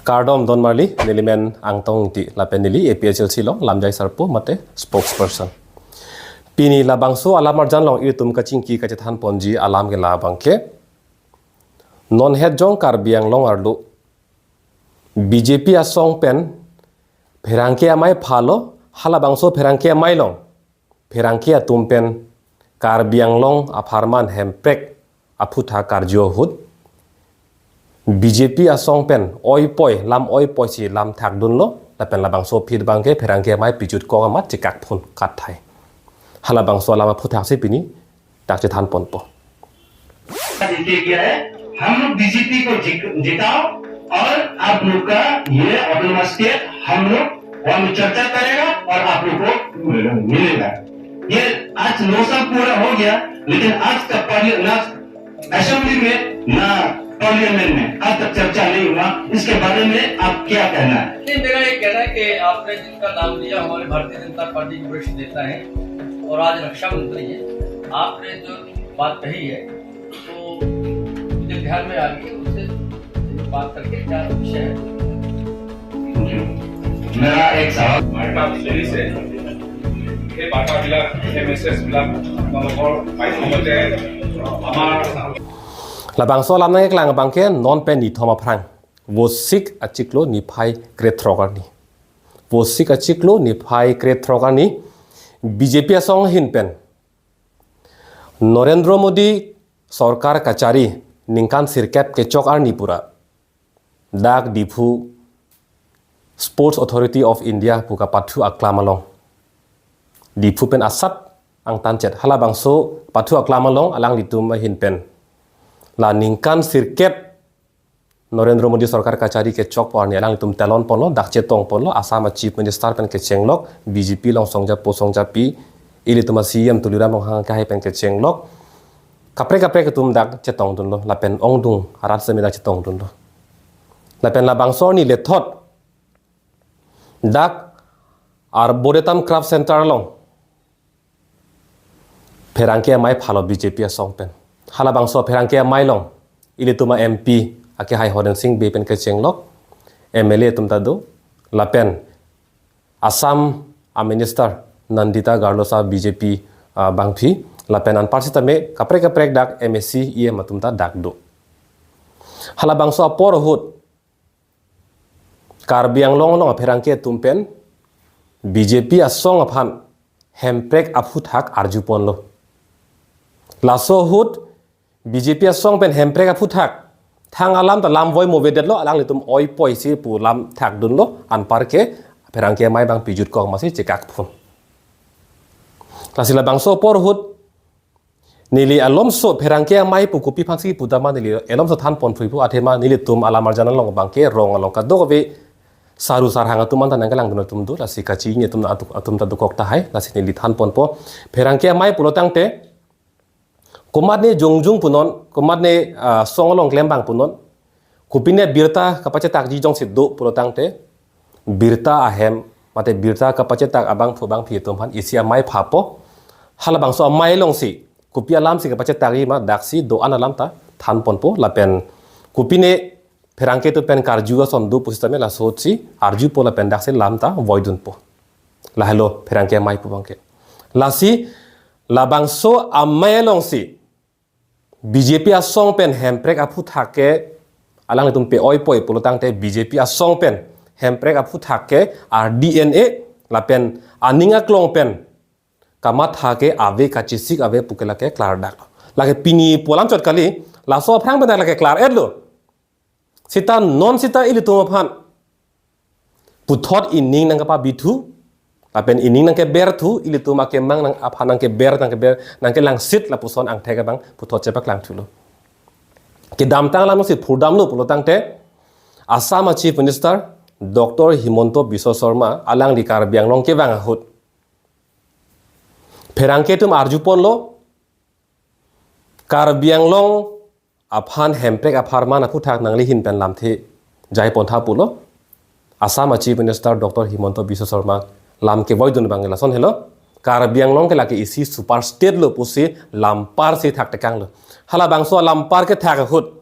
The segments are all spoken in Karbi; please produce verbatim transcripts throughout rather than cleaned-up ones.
Kardom don marli, nelimen Angtong Ingti, lapen neli A P H L C along lamjai sarpo mate spokesperson. Pini labangso alam arjan along ilitum kachingki kachethan ponji alam ke labang ke, non het jong Karbi Anglong arlo B J P asong pen pherangke amei phalo, halabangso pherangke amei along pherangke atum pen Karbi Anglong apharman hemprek aphuthak karju ahut B J P asong pen oipoi, lam oipoi si lam thakdunlo, lapen labangso aphi abang ke pherangke amei pijutkok amat chekak phun kathai. Halabangso alam aphuthak si pini dak chethan ponpo. जीते गया है, हम लोग बीजेपी को जिक- जिताओ और आप लोग का ये ऑटोनॉमस स्टेट हम लोग वहाँ में चर्चा करेगा और आप लोग को मिलेगा। ये आज नौ साल पूरा हो गया, लेकिन आज तक पार्लियामेंट ना असेंबली में ना पार्लियामेंट में आज तक चर्चा नहीं हुआ। इसके बारे में आप क्या कहना है? नहीं, मेरा ये कहना है कि आपने जिनका नाम लिया, हमारे भारतीय जनता पार्टी के वरिष्ठ नेता हैं और आज रक्षा मंत्री हैं, आपने जो बात कही है, तो मुझे ध्यान में आ गई, उससे बात करके क्या विषय है। मेरा एक सवाल हमारे पास पुलिस है, সেই বাৰ্তাবিলাক, সেই মেছেজবিলাক আপোনালোকৰ মাধ্যমতে আমাৰ Labangso alam nangkeklang abang ke non pen nithom aphrang, Vosik achiklo niphai krethrok arni. Vosik achiklo niphai krethrok arni B J P asong ahin pen Narendra Modi sorkar kachari ningkan sirkep kechok arni pura dak Diphu Sports Authority of India pu kapathu aklam along, Diphu pen asat angtan chet, halabangso pathu aklam along alanglitum ahin pen la ningkan sirkep Narendra Modi sorkar kachari kechok pu arni alanglitum telon ponlo, dak chetong ponlo, Assam a Chief Minister pen kechenglok, B J P along songjapo songjapi, ilitum a C E M Tuliram Ronghang kehai pen kechenglok, kaprek kaprek atum dak chetongdunlo, lapen ongdung arat semi dak chetongdunlo. Lapen labangso arni lethot dak Arboretum Craft Center along pherangke amei phalo B J P asong pen. Halabangso pherangke amei along ilitum a M P akehai Horen Sing Bey pen kechenglok, M L A atum ta do, lapen Assam a Minister Nandita Garlosa B J P, ah, bangphi, lapen anpar sitame kaprek kaprek dak M A C, E M atum ta dak do. Halabangso apor ahut Karbi Anglong along apherangke atum pen B J P asong aphan hemprek aphuthak arju ponlo. Laso ahut B J P asong pen hemprek aphuthak thang alam ta lam voi movedetlo, alanglitum oipoi si pu lam thakdunlo, anpar ke pherangke amei abang pijutkok amat si chekak phun. Lasi labangso apor ahut neli alomso pherangke amei pu kopi aphansi pu dama neli alomso than pon phui pu, athema nelitum alam arjan along abang ke rong along kadokave saru sarhang atum anta nangkelangdun atum do, lasi kachini atum atum ta dokok tahai, lasi neli than ponpo. Pherangke amei pulo tangte komatne jongjung punon, komatne, ah, song along klembang punon, kopine birta kapachetakji jongsi do pulo tangte, birta ahem mate birta kapachetak abangphu bangphi atum aphan isi amei phapo. Halabangso amei alongsi kopi alamsi kapachetakji ma daksi do-an alam ta than ponpo, lapen kopine pherangke atum pen karju ason do pusitame laso ahutsi arjupo lapen daksi lam ta voidunpo. Lahelo pherangke amei pu abang ke. Lasi labangso amei alongsi B J P asong pen hemprek aphuthak ke alanglitum pe-oipoi pulo tangte, B J P asong pen hemprek aphuthak ke R D N A lapen aning aklong pen kamatha ke ave, kachesik ave pu ke lake klardaklo. Lake pini pu alam chot kali, laso aphrang pen lake klar-etlo. Sita non sita ilitum aphan puthot ining nangkapabithu, lapen ining nangkeberthu, ilitum akemang nang aphan nangkeber, nangkeber, nangkelangsit lapuson angthek abang puthot chepaklangthulo. Kedamtang alamsi phurdamlo pulo tangte, Assam a Chief Minister Doctor Himanta Biswa Sarma alangli Karbi Anglong kevang ahut pherangke atum arju ponlo, Karbi Anglong aphan hemprek apharman aphuthak nangli ahin pen lamthe jai pontha pulo. Assam a Chief Minister Doctor Himanta Biswa Sarma lam kevoidun abang lason helo, Karbi Anglong ke lake isi super state lo pusi lampar si thaktekanglo. Halabangso alampar kethak ahut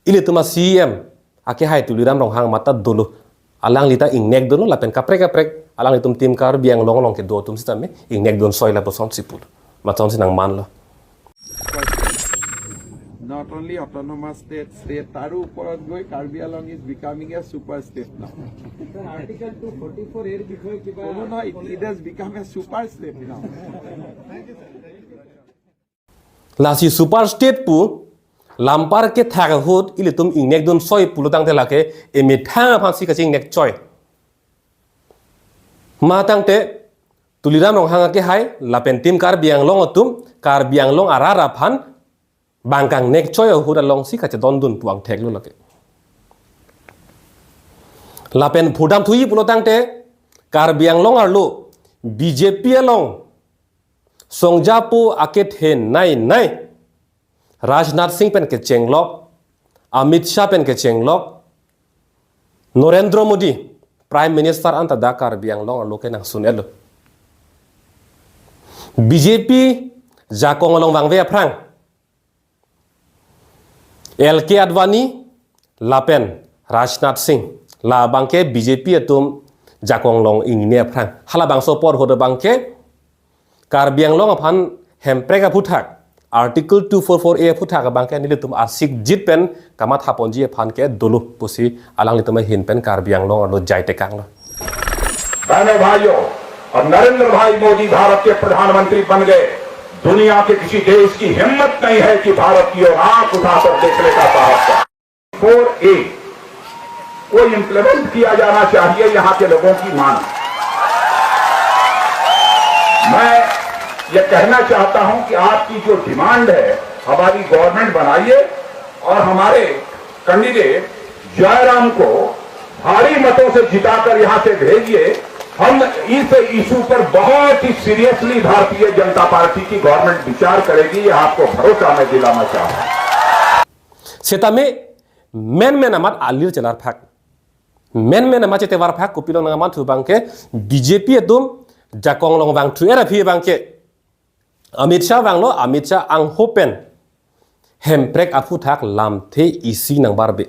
ilitum a C E M akehai Tuliram Ronghang amat ta dolo. Alangli ta ingnek dunlo lapen kaprek kaprek alanglitum Team Karbi Anglong along kedo atum sitame ingnek dun soi lapuson si pulo. Amatsi nangmanlo. Not only autonomous state, state, তাৰো ওপৰত গৈ Karbi Anglong is becoming a super state now. Sir, Article two forty-four এৰ বিষয়ে কিবা No, no, no, it, it has become a super state now. Lasi super state pu lampar kethak ahut ilitum ingnek dun soi pulo tangte lake emethang aphansi kachingnek choi. Matangte Tuliram Ronghang akehai lapen Team Karbi Anglong atum Karbi Anglong arat aphan bang kangnek choi ahut alongsi kachedon dun pu angthek lo lake. Lapen phudam thuji pulo tangte Karbi Anglong arlo B J P along songjapo akethe nai nai Rajnath Singh pen kechenglok, Amit Shah pen kechenglok, Narendra Modi Prime Minister anta dak Karbi Anglong arlo ke nangsun-etlo. B J P jakong along vangve aphrang L K Advani lapen Rajnath Singh labangke B J P atum jakong along ingne aphrang. Halabangso apor ahut abangke Karbi Anglong aphan hemprek aphuthak Article two forty-four A aphuthak abangke nelitum asik jit pen kamathaponji aphan ke dolo pusi alanglitum ahin pen Karbi Anglong arlo jai tekanglo. बहनों भाइयों, अब नरेंद्र भाई मोदी भारत के प्रधानमंत्री बन गए, दुनिया के किसी देश की हिम्मत नहीं है कि भारत की ओर आंख उठाकर देखने का साहस करे। फोर ए को इम्प्लीमेंट किया जाना चाहिए, यहाँ के लोगों की मांग। मैं ये कहना चाहता हूं कि आपकी जो डिमांड है, हमारी गवर्नमेंट बनाइए और हमारे कैंडिडेट जयराम को भारी मतों से जिताकर यहां से भेजिए। हम इस इशू पर बहुत ही सीरियसली भारतीय जनता पार्टी की गवर्नमेंट विचार करेगी, ये आपको भरोसा मैं दिलाना चाहता हूं। Setame menmen amat alir chelarphak. Menmen amat chetevarphak kopilo nangman thu abangke B J P atum jakong along vangthu-et aphi abangke Amit Shah vanglo, Amit Shah angho pen hemprek aphuthak lamthe isi nangbarbe.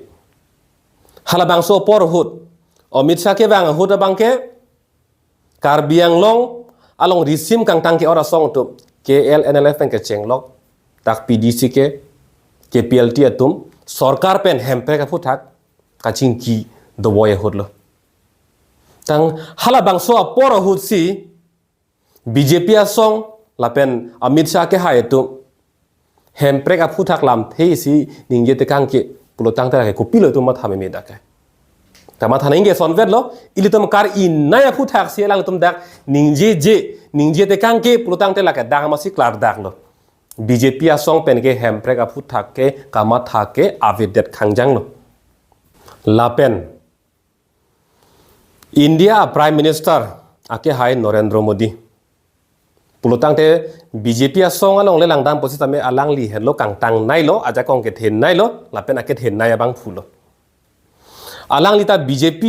Halabangso apor ahut Amit Shah kevang ahut abangke Karbi Anglong along risim kangtang ke-ot asong atum K L N L F pen kechenglok, dak P D C ke, K P L T atum sorkar pen hemprek aphuthak kachingki dovoi ahutlo. Tang halabangso apor ahutsi B J P asong lapen Amit Shah kehai atum hemprek aphuthak lamthe isi ningje tekang ke pulo tangte lake kopilo atum matha meme dak ke. Kamatha ningje sonvetlo, ilitum kar-inai aphuthaksi alangtum dak ningjeje, ningje tekang ke pulo tangte lake dak amatsi klardaklo. B J P asong pen ke hemprek aphuthak ke kamatha ke avedet khangjanglo. Lapen India Prime Minister akehai Narendra Modi pulo tangte B J P asong along le langdam pusitame alangli henlo kangtangnailo, ajakong kethennailo, lapen akethenai abang pulo. Alangli ta B J P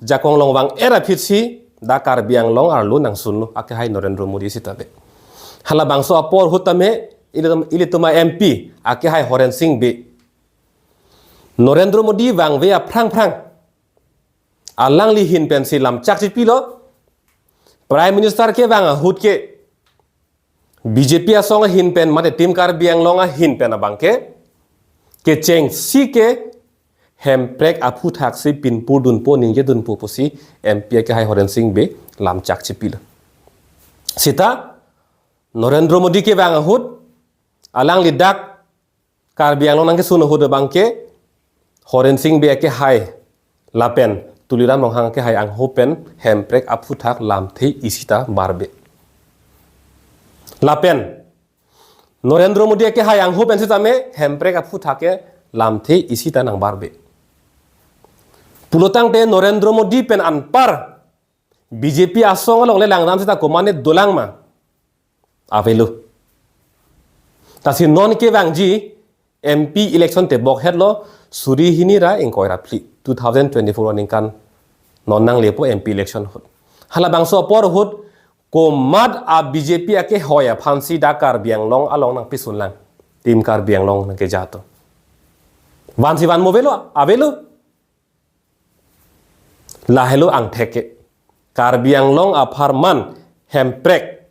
jakong along vang-et aphitsi dak Karbi Anglong arlo nangsunlo akehai Narendra Modi sitame. Halabangso apor ahut tame ilitum, ilitum a-M P akehai Horen Sing Bey Narendra Modi vangve aphrang phrang alangli ahin pensi lamchak chipilo. Prime Minister kevang ahut ke B J P asong ahin pen mate Team Karbi Anglong ahin pen abangke kechengsi ke hemprek aphuthaksi pinpur dunpo, ningje dunpo pusi M P akehai Horen Sing Bey lamchak chipilo. Sita Narendra Modi kevang ahut alangli dak Karbi Anglong nangkesun ahut abangke Horen Sing Bey akehai lapen Tuliram Ronghang akehai angho pen hemprek aphuthak lamthe isi ta barbe. Lapen Narendra Modi akehai angho pen sitame hemprek aphuthak ke lamthe isi ta nangbarbe. Pulo tangte Narendra Modi pen anpar B J P asong along le langdam sita komatne dolang ma? Avelo. Lasi non kevangji M P election tebok hetlo suri hini ra ingkoi ra phli, two thousand twenty-four aningkan non nanglepo M P election ahut. Halabangso apor ahut komat a B J P akehoi aphansi dak Karbi Anglong along nangpisunlang, Team Karbi Anglong nangkeja atum. Vansi van mo avelo, avelo. Lahelo angthek ke. Karbi Anglong apharman hemprek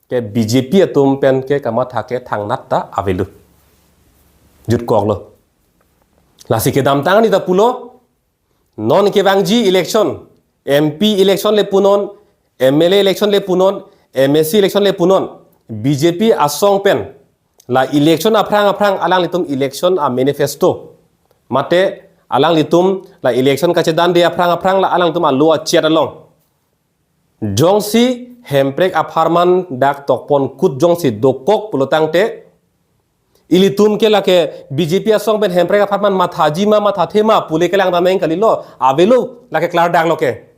ke B J P atum pen ke kamatha ke thangnat ta avelo. Jutkoklo. Lasi kedamtang arni ta pulo, non kevangji election, M P election le punon, M L A election le punon, M A C election le punon, B J P asong pen la election aphrang aphrang alanglitum election a manifesto, mate alanglitum la election kachedande aphrang aphrang la alanglitum alo achet along jongsi hemprek apharman dak tokpon kut jongsi dokok pulo tangte, ilitum ke lake B J P asong pen hemprek apharman mathaji ma mathathe ma pule kelang dameng kalilo, avelo lake klardaklo ke.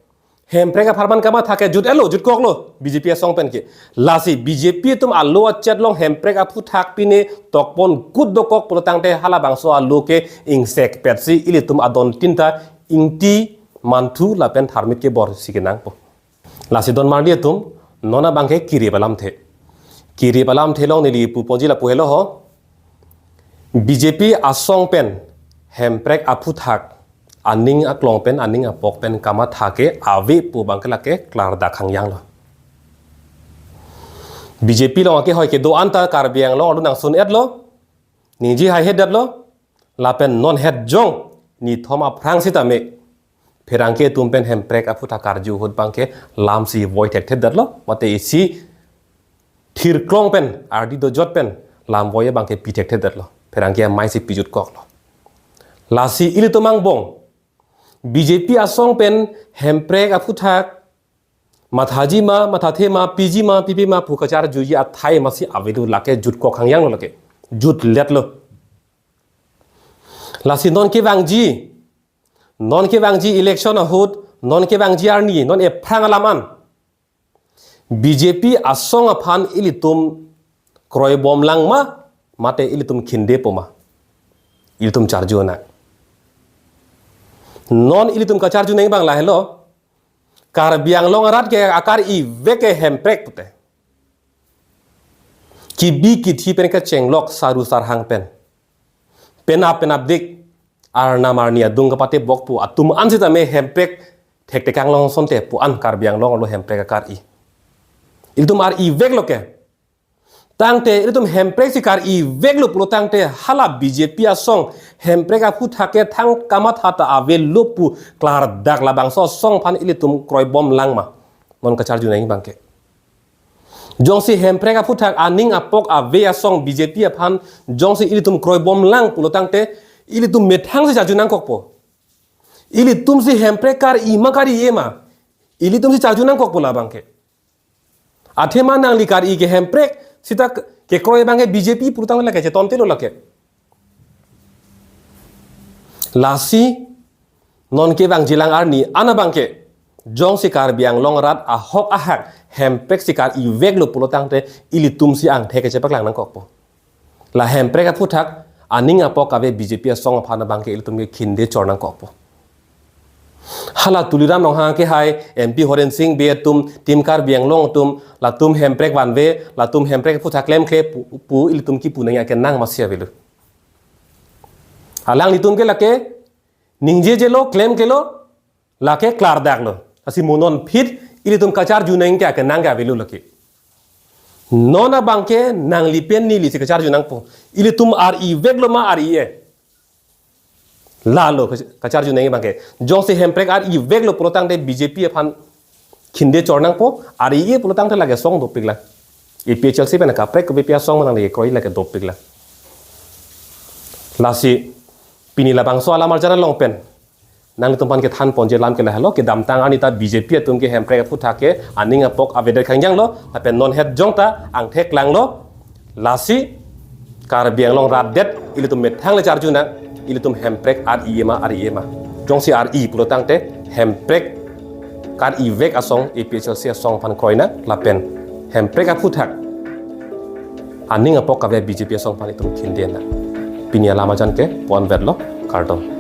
Hemprek apharman kamatha ke jut-etlo, jutkoklo B J P asong pen ke. Lasi B J P atum alo achet along hemprek aphuthak pine tokpon kut dokok pulo tangte halabangso alo ke ingsekpetsi ilitum adon tinta ingti manthu lapen tharmit kebor si kenangpo. Lasi don marli atum, non abangke kirip alamthe. Kirip alamthe along neli puponji lapu helo ho. B J P asong pen hemprek aphuthak aning aklong pen aning apok pen kamatha ke ave pu abangke lake klardak hangyanglo. B J P along akehoi kedo-an ta Karbi Anglong arlo nangsun-etlo. Ningje haihedetlo. Lapen non het jong nithom aphrang sitame pherangke atum pen hemprek aphuthak karju ahut abangke lamsi voi thekthedetlo, mate isi thirklong pen ardi dojot pen lam voi abangke pi thekthedetlo, pherangke amei si pi jutkoklo. Lasi ilitum angbong B J P asong pen hemprek aphuthak mathaji ma, mathathe ma, piji ma, pipe ma pu kacharjuji athai masi avelo, lake jutkok hangyanglo, lake jutletlo. Lasi non kevangji, non kevangji election ahut, non kevangji arni, non ephrang alam an B J P asong aphan ilitum kroibomlang ma, mate ilitum khindepo ma, ilitum charjunang. Non ilitum kacharjunang abang lahelo, Karbi Anglong arat ke akar-ivek ke hemprek pute. Kibi kithi pen kachenglok saru sarhang pen, penap penapdik, arnam arni adung kapatebok pu atum an sitame hemprek thektekang long sonte pu an Karbi Anglong arlo hemprek akar-i. Ilitum ar-iveklo ke. Tangte ilitum hemprek si kar-iveklo pulo tangte hala B J P asong hemprek aphuthak ke thang kamatha ta avelo pu klardak, labangso asong aphan ilitum kroibomlang ma, non kacharjunang abangke. Jongsi hemprek aphuthak aning apok ave asong B J P aphan jongsi ilitum kroibomlang pulo tangte, ilitum methang si charjunangkokpo. Ilitum si hemprek kar-i ma kar-i-e ma, ilitum si charjunangkokpo labangke. Athema nangli kar-i ke hemprek sita kekroi abangke B J P pulo tangte lake chetontelo lake. Lasi non kevangjilang arni an abangke, jongsi Karbi Anglong arat ahok ahak hemprek si kar-iveklo pulo tangte, ilitum si angthek kechepaklang nangkokpo. La hemprek aphuthak aning apok ave B J P asong aphan abangke ilitum ke khinde chornangkokpo. Hala Tuliram Ronghang akehai, M P Horen Sing Bey atum, Team Karbi Anglong atum, latum hemprek vanve, latum hemprek aphuthak klemkle pu, pu ilitum kipu nangji akenang masi avelo. Alanglitum ke lake ningjejelo, klemklelo, lake klardaklo. Lasi mo non phit ilitum kacharjunang ke akenang ke avelo lake. Non abangke nangli pen neli si kacharjunangpo. Ilitum ar-iveklo ma ar-i-e? Lalo kac-, kacharjunang abangke. Jongsi hemprek ar-iveklo pulo tangte B J P aphan khinde chornangpo, ar-i-e pulo tangte lake asong dopiklang. A P H L C pen kaprek ke B J P asong manang lake kroi lake dopiklang. Lasi pini labangso alam arjan along pen nanglitum aphan kethan ponji alam ke lahelo, kedamtang arni ta B J P atum ke hemprek aphuthak ke aning apok avedet khangjanglo, lapen non het jong ta angthek langlo. Lasi Karbi Anglong rat det ilitum methang le charjunang, ilitum hemprek ar-i-e ma ar-i-e ma. Jongsi ar-i pulo tangte hemprek kar-ivek asong A P H L C asong aphan kroinang, lapen hemprek aphuthak aning apok ave B J P asong aphan itum khindenang. Pini alam arjan ke ponvetlo, kardom.